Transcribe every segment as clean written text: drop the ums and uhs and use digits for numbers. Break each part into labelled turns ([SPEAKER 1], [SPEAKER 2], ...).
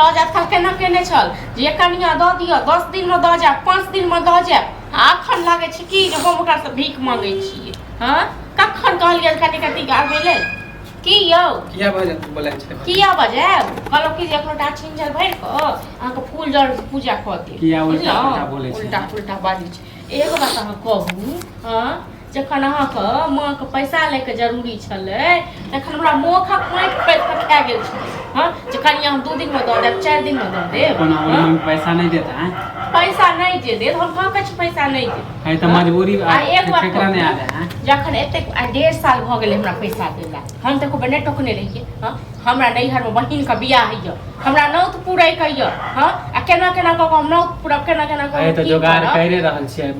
[SPEAKER 1] लऽ जायत काल केना केने छल जे कनिया दऽ दिअ, 10 दिनमे दऽ जायब, 5 दिनमे दऽ जायब। आ अखन लागै छै कि जे हम ओकरासँ भीख मांगै छियै। हँ, कखन कहलियै कनि कथी आबै लेल की यौ?
[SPEAKER 2] किया बजै बोलै छै?
[SPEAKER 1] किया बजायब? कहलहुँ कि जे एक लोटा छिंजल भरि कऽ अहाँके फूल जल पूजा कऽ देब।
[SPEAKER 2] किया उल्टा
[SPEAKER 1] बुझलहुँ?
[SPEAKER 2] पुल्टा बोलै छै?
[SPEAKER 1] उल्टा पुल्टा बाजै छै। एगो बात अहाँ कहू, हँ, जखन अहाँके माँके पैसा लैके जरूरी छलै तखन हमरा मोखक माटि पाथि कऽ खा गेल छलै। हँ, जे कनिया हम 2 दिनमे दऽ देब, 4 दिनमे दऽ देब।
[SPEAKER 2] कोनो हमर
[SPEAKER 1] हँ?
[SPEAKER 2] मम्मी पैसा नहि देता है?
[SPEAKER 1] पैसा नहि जे देत, हम कहाँ कहै छी पैसा नहि देत।
[SPEAKER 2] है तऽ मजबूरी।
[SPEAKER 1] आ एक बात
[SPEAKER 2] केकरा नहि
[SPEAKER 1] कहू,
[SPEAKER 2] आबै है?
[SPEAKER 1] जखन एतेक आइ 1.5 साल भऽ गेलै हमरा पैसा देला, हम तऽ एको बेर नहि टोकने रहियै। हँ, हमरा नैहरमे बहिनके बियाह होइए, हमरा नौत पुरैके यऽ। हँ, आ केना केना कऽ कऽ हम नौत पुरब, केना केना कऽ
[SPEAKER 2] है
[SPEAKER 1] कऽ
[SPEAKER 2] तऽ
[SPEAKER 1] की
[SPEAKER 2] जोगाड़
[SPEAKER 1] करब?
[SPEAKER 2] करि रहल छियै।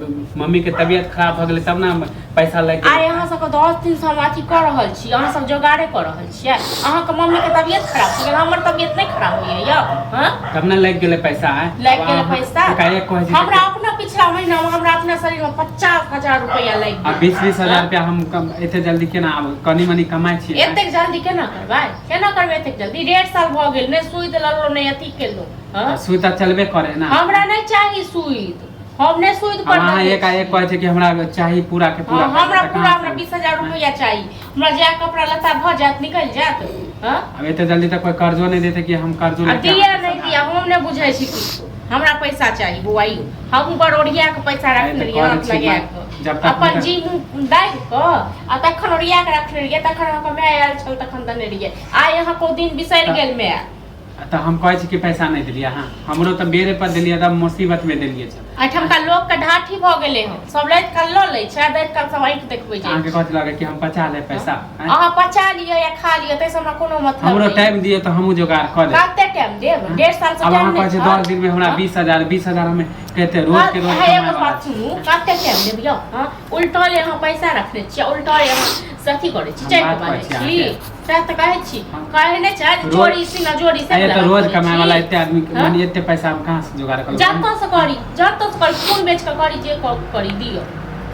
[SPEAKER 2] मम्मी के तबियत खराब भऽ गेलै तब ने हम पैसा लागि
[SPEAKER 1] आइ
[SPEAKER 2] गेलै।
[SPEAKER 1] अहाँ सबके 10 दिनसँ हम अथी कऽ रहल छी, अहाँ सब जोगाड़े कऽ रहल छियै। अहाँके मम्मीके तबियत खराब भऽ गेल, हमर तबियत नहि खराब होइए यौ? हँ,
[SPEAKER 2] तब ने लागि गेलै पैसा आइ।
[SPEAKER 1] लागि गेलै पैसा।
[SPEAKER 2] एकाएक कहै छै।
[SPEAKER 1] हमरा अपना पिछला महीनामे हमरा अपना शरीरमे 50,000 रुपैआ लागि
[SPEAKER 2] आ
[SPEAKER 1] गेल।
[SPEAKER 2] 20-20 हजार रुपया हम एते जल्दी केना आब? कनि मनि कमाइ छियै।
[SPEAKER 1] एतेक जल्दी केना करबै? केना करबै एतेक जल्दी? 1.5 साल भऽ गेल, नहि सुति लेलहुँ, नहि अथी केलहुँ। हँ,
[SPEAKER 2] सुइ तऽ चलबे करे ना।
[SPEAKER 1] हमरा नहि चाही सुइत, हम नहि सुइत
[SPEAKER 2] अब
[SPEAKER 1] पर
[SPEAKER 2] अहाँ
[SPEAKER 1] देखै
[SPEAKER 2] एकाएक
[SPEAKER 1] छी।
[SPEAKER 2] कहै छै कि हमरा चाही पूरा के पूरा
[SPEAKER 1] हँ, हमरा
[SPEAKER 2] पैसा, तऽ
[SPEAKER 1] पूरा
[SPEAKER 2] कहाँ
[SPEAKER 1] हमरा
[SPEAKER 2] से?
[SPEAKER 1] 20,000 रुपैआ चाही। हमरा जाय कपड़ा लत्ता भऽ जायत, निकलि जायत। हँ,
[SPEAKER 2] अब एते जल्दी तऽ कोइ कर्जो नहि देतै कि हम कर्जो
[SPEAKER 1] आ
[SPEAKER 2] लेके
[SPEAKER 1] दिया
[SPEAKER 2] अहाँके
[SPEAKER 1] नहि
[SPEAKER 2] सधा
[SPEAKER 1] दिया, हम नहि बुझै छी किछु। हमरा पैसा चाही बौआइयो। हमहूँ बड़ ओरिया कऽ पैसा
[SPEAKER 2] आइ
[SPEAKER 1] रखने
[SPEAKER 2] तऽ
[SPEAKER 1] रहियै
[SPEAKER 2] करै
[SPEAKER 1] हाथ
[SPEAKER 2] छी
[SPEAKER 1] लगा
[SPEAKER 2] मैं,
[SPEAKER 1] कऽ
[SPEAKER 2] जब तक
[SPEAKER 1] अपन
[SPEAKER 2] हुनकर-
[SPEAKER 1] जी मुँह दाबि कऽ, आ तखन ओरिया कऽ रखने रहियै, तखन अहाँके माय आयल छल तखन देने रहियै। आइ अहाँके ओ दिन बिसरि
[SPEAKER 2] तऽ-
[SPEAKER 1] गेल माय।
[SPEAKER 2] तऽ हम कहै छी कि पैसा नहि देलियै अहाँ हमरो तऽ बेरे पर देलियै, तब मुसीबत में देलियै छल।
[SPEAKER 1] एहिठामका लोकके ढाठी भऽ गेलै हन, सब राति काल लऽ लै छै आ राति काल सब आँखि देखबै जाइ
[SPEAKER 2] अहाँके
[SPEAKER 1] छै।
[SPEAKER 2] कथी लागै कि हम पचा लेब पैसा आँय?
[SPEAKER 1] अहाँ पचा लिअ या खा लिअ, ताहिसँ हमरा कोनो मतलब
[SPEAKER 2] हमरो
[SPEAKER 1] नहि।
[SPEAKER 2] टाइम दिअ तऽ हमहूँ जोगाड़ कऽ देब।
[SPEAKER 1] कते टाइम देब? 1.5 साल से
[SPEAKER 2] अब
[SPEAKER 1] टाइम
[SPEAKER 2] अहाँ
[SPEAKER 1] नहि
[SPEAKER 2] कहै छी
[SPEAKER 1] छल।
[SPEAKER 2] 10 दिन में हमरा
[SPEAKER 1] हँ?
[SPEAKER 2] 20,000, 20,000 हमे कते रोज के रोज
[SPEAKER 1] अहाँ एगो
[SPEAKER 2] कमाए वाला
[SPEAKER 1] बात
[SPEAKER 2] छी।
[SPEAKER 1] सुनू, कते टाइम देब यौ? हँ, उल्टले अहाँ पैसा रखने छियै, उल्टले अहाँ से अथी करै छी,
[SPEAKER 2] हम
[SPEAKER 1] चारि
[SPEAKER 2] बात
[SPEAKER 1] कऽ
[SPEAKER 2] कहै
[SPEAKER 1] बाजै
[SPEAKER 2] छी
[SPEAKER 1] छी।
[SPEAKER 2] अहाँके।
[SPEAKER 1] सएह तऽ कहै छी।
[SPEAKER 2] हँ।
[SPEAKER 1] कहै नहि छै जे
[SPEAKER 2] रोज-
[SPEAKER 1] चोरी सीना जोरी से
[SPEAKER 2] अरे
[SPEAKER 1] वला
[SPEAKER 2] तऽ
[SPEAKER 1] बात
[SPEAKER 2] रोज
[SPEAKER 1] करै
[SPEAKER 2] कमाए
[SPEAKER 1] छी।
[SPEAKER 2] वाला एते आदमी
[SPEAKER 1] हँ?
[SPEAKER 2] माने एते पैसा हम कहाँ से जोगाड़ करब?
[SPEAKER 1] जतऽ से करी, जतऽ से करी, खून बेच कऽ करी, जे करी दियौ।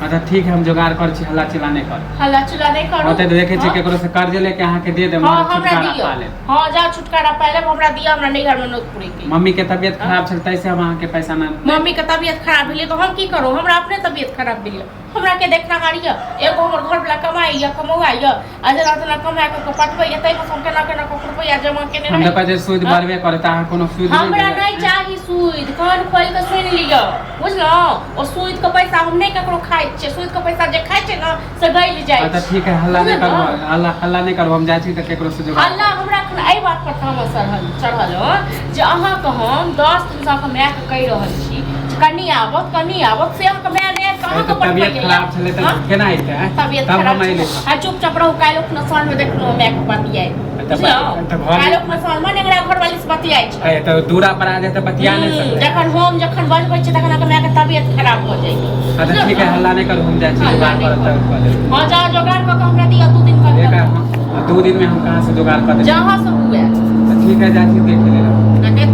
[SPEAKER 2] अच्छा ठीक है, हम जोगाड़ करै छी, हल्ला चिल्ला नहि कर।
[SPEAKER 1] हल्ला चिल्ला नहि करू।
[SPEAKER 2] होतै तऽ देखै छी
[SPEAKER 1] हँ?
[SPEAKER 2] केकरो से कर्ज लेके अहाँके दे देब।
[SPEAKER 1] हँ,
[SPEAKER 2] मगर
[SPEAKER 1] हमरा
[SPEAKER 2] छुटकारा
[SPEAKER 1] दियौ।
[SPEAKER 2] पा लेब।
[SPEAKER 1] हँ, जाउ छुटकारा पा लेब, हमरा दिअ, हमरा नैहर मे नोत पुरै के।
[SPEAKER 2] मम्मी के तबियत खराब छल ताहि से हम अहाँके पैसा ना
[SPEAKER 1] मम्मी के तबियत खराब भेलै तऽ हम की करू? हमरा अपने तबियत खराब भेलै, हमरा के देखनहार यऽ? एगो हमर घरवला कमाइ यऽ, कमौआ यऽ, आ जेना तेना कमा कऽ के पठबै यऽ, ताहिमे से हम केना केना कऽ रुपैआ जमा केने
[SPEAKER 2] हम तऽ
[SPEAKER 1] रही।
[SPEAKER 2] कहै छियै सूद
[SPEAKER 1] हँ?
[SPEAKER 2] बढ़बे करे तऽ अहाँ कोनो सूद नहि
[SPEAKER 1] हमरा
[SPEAKER 2] देबै।
[SPEAKER 1] नहि चाही सूद। कान खोलि कऽ सुनि लिअ, बुझलहुँ? ओ सूद के पैसा हम नहि ककरो खाइ छियै। सूद के पैसा जे खाइ छै ने से गलि जाइ
[SPEAKER 2] अच्छा
[SPEAKER 1] छै।
[SPEAKER 2] ठीक है, हल्ला नहि
[SPEAKER 1] बुझलहुँ?
[SPEAKER 2] करबो, हल्ला हल्ला नहि करबो। हम जाइ छी तऽ केकरो से जोगाड़
[SPEAKER 1] हल्ला हमरा एखन एहि बात पर तामस चढ़ल चढ़ल हँ जे अहाँके हम 10 दिनसँ अहाँके मायके कहि रहल छी जे कनि आबत, कनि आबत, से अहाँके माय नहि आबि कऽ
[SPEAKER 2] अरे
[SPEAKER 1] अहाँके
[SPEAKER 2] तऽ तबियत
[SPEAKER 1] पठबैए।
[SPEAKER 2] खराब छलै तऽ
[SPEAKER 1] हँ?
[SPEAKER 2] केना अयतै आँय?
[SPEAKER 1] तबियत
[SPEAKER 2] तब
[SPEAKER 1] खराब
[SPEAKER 2] हम अयली।
[SPEAKER 1] छै। आ चुपचाप रहू, काल्हि उठना साँझमे देखलहुँ मायके बतियाइ।
[SPEAKER 2] तऽ
[SPEAKER 1] बुझलहुँ?
[SPEAKER 2] तऽ घर-
[SPEAKER 1] काल्हि उठना साँझमे नेंगरा घरवाली से बतियाइ छै।
[SPEAKER 2] अरे तऽ दूरा पर आ जाए तऽ बतिया नहि सकलै?
[SPEAKER 1] जखन हम जखन बजबै छियै तखन अहाँके मायके तबियत खराब भऽ जाइए।
[SPEAKER 2] अच्छा ठीक है, हल्ला नहि करू, हम जाइ छी
[SPEAKER 1] हल्ला
[SPEAKER 2] जोगाड़
[SPEAKER 1] नहि
[SPEAKER 2] करब
[SPEAKER 1] करू।
[SPEAKER 2] तब कऽ लेब।
[SPEAKER 1] हँ, जाउ जोगाड़ कऽ कऽ हमरा दिअ 2 दिन के
[SPEAKER 2] एक
[SPEAKER 1] अंदर।
[SPEAKER 2] हम 2 दिन में हम कहाँ से जोगाड़ कऽ देब?
[SPEAKER 1] जहाँ से हुए।
[SPEAKER 2] तऽ ठीक है, जाइ छी देखे लेब।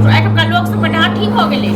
[SPEAKER 1] एहिठुमका लोक सब ढाठी भऽ गेलै।